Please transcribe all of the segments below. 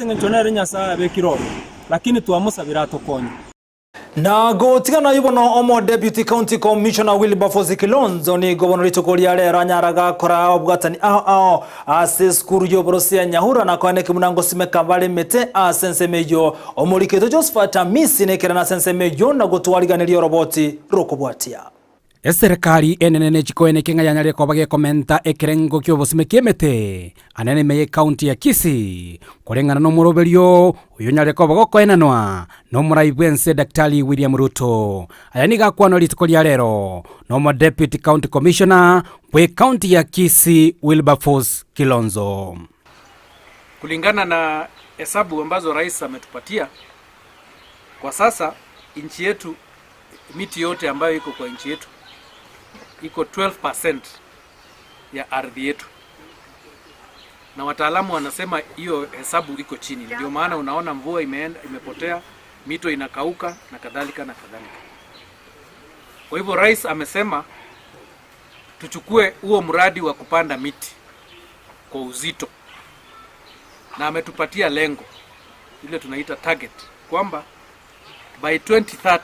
Ase engencho nere Nyasae abekire ororo, lakini twamosabire atokonye. Na gotiga nayio bono omo Deputy County Commissioner Wilberforce Kilonzo nigo bono rituko ria rero anyara gakora obwatani ao ao ase esukuru y'oborosi ya Nyahura na koeneki buna ngosimeka bare emete ase ensemo eyio. Omoriki oito Josephat Amisi nekerene ase ensemo eyio na gotwariganeria oroboti rokobwatia. Eserekari enene ne chikoeneki ng'a yanyarire koba gekomenta ekerengo ki'obosimeki emete anene ime y'ecounty ya Kisii, koreng'ana nomoroberio oyo onyarire koba gokoenanwa nomorai bw'ense Daktari William Ruto. Aya nigo akwanwa rituko ria rero nomo Deputy County Commissioner bw'ecounty ya Kisii Wilberforce Kilonzo. Kulingana na hesabu ambazo rais ametupatia kwa sasa nchi yetu miti yote ambayo iko kwa nchi yetu iko 12% ya ardhi yetu, na wataalamu wanasema hiyo hesabu iko chini. Ndio maana unaona mvua imeenda, imepotea, mito inakauka na kadhalika na kadhalika. Kwa hivyo rais amesema tuchukue huo mradi wa kupanda miti kwa uzito, na ametupatia lengo ile tunaita target kwamba by 2030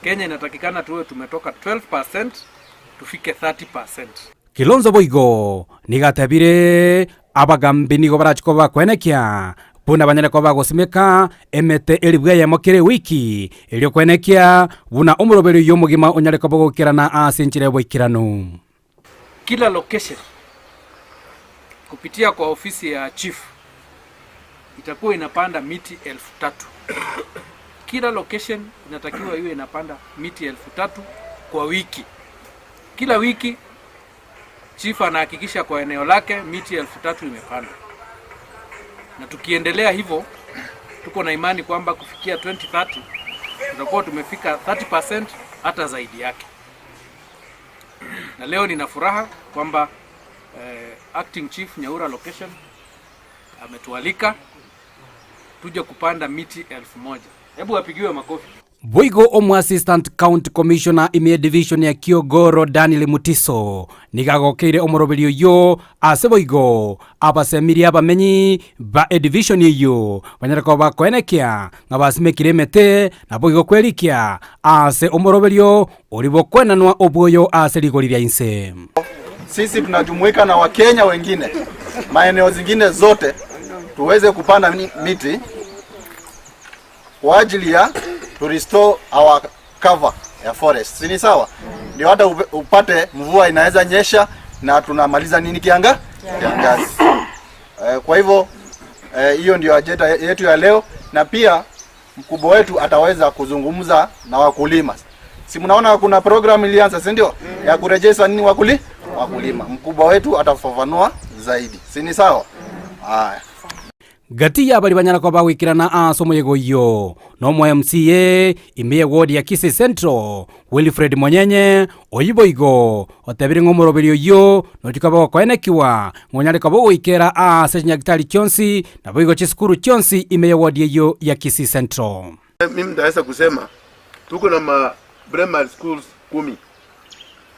Kenya inatakikana tuwe tumetoka 12% tufike 30%. Kilonzo boigo nigo atebire abagambi nigo barache koba bakwenekia buna banyare koba bagosimeka emete elifu eyemo kera ewiki, erio kwenekia buna omoroberi oyio omogima onyare koba ogoikerana ase enchera y'oboikeranu. Kila location kupitia kwa ofisi ya chief itakuwa inapanda miti 3000. Kila location inatakiwa iwe inapanda miti 3000 kwa wiki. Kila wiki chief anahakikisha kwa eneo lake miti 3000 imepandwa, na tukiendelea hivyo, tuko na imani kwamba kufikia 2030 tutakuwa tumefika 30% hata zaidi yake. Na leo nina furaha kwamba acting chief Nyaura location ametualika tuje kupanda miti 1000. Hebu apigiwe makofi. Boigo omo Assistant County Commissioner ime division ya Kiogoro Daniel Mutiso nigo agokeire omoroberi oyio ase boigo abasemirie abamenyi ba edivision eyio banyare koba bakoenekia ng'a basimekire emete naboigo kwerikia ase omoroberio oria bokwenanwa obwoyo ase rigori ria inse. Sisi tunajumuika na Wakenya wengine maeneo zingine zote tuweze kupanda miti kwa ajili ya to restore our cover ya forest. Si ni sawa? Ndio hata upate mvua inaweza nyesha na tunamaliza nini kianga? Kiangazi. Kwa hivyo hiyo ndio agenda yetu ya leo, na pia mkubwa wetu ataweza kuzungumza na wakulima. Si mnaona kuna program ilianza, si ndio? Ya kurejesha nini wakulima. Mkubwa wetu atafafanua zaidi. Si ni sawa? Haya. Gati y'abari banyara koba bagoikerana ase omoyega oyio nomo MCA ime y'eward ya Kisii Central Wilfred Monyenye, oyio boigo otebire ng'a omoroberi oyio nochia koba ogokoenekiwa ng'a onyare koba ogoikera ase chinyagitari chionsi naboigo chisukuru chionsi ime y'eward eyio ya Kisii Central. Mimi ndaweza kusema tuko na ma primary schools 10,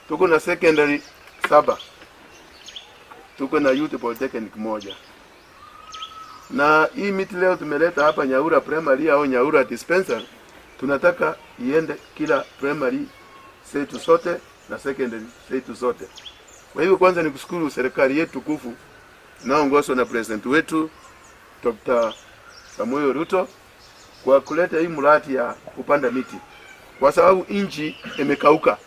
tuko na secondary 7, tuko na youth polytechnic 1. Na hii miti leo tumeleta hapa Nyaura Primary au Nyaura Dispensary, tunataka iende kila primary zetu sote na secondary zetu zote. Kwa hivyo kwanza ni kushukuru serikali yetu tukufu inayoongozwa na president wetu Dr. Samuel Ruto kwa kuleta hii mradi ya kupanda miti, kwa sababu nchi imekauka.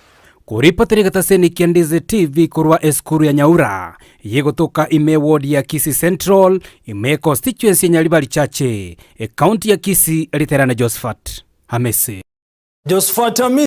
Koripotera egetaseni kia Ndizi TV korwa esukuru ya Nyaura yegotoka ime eward ya Kisii Central ime econstituency ya Nyaribari Chache ecounty ya Kisii riterane Josephat Hamisi. Josephat Hamisi.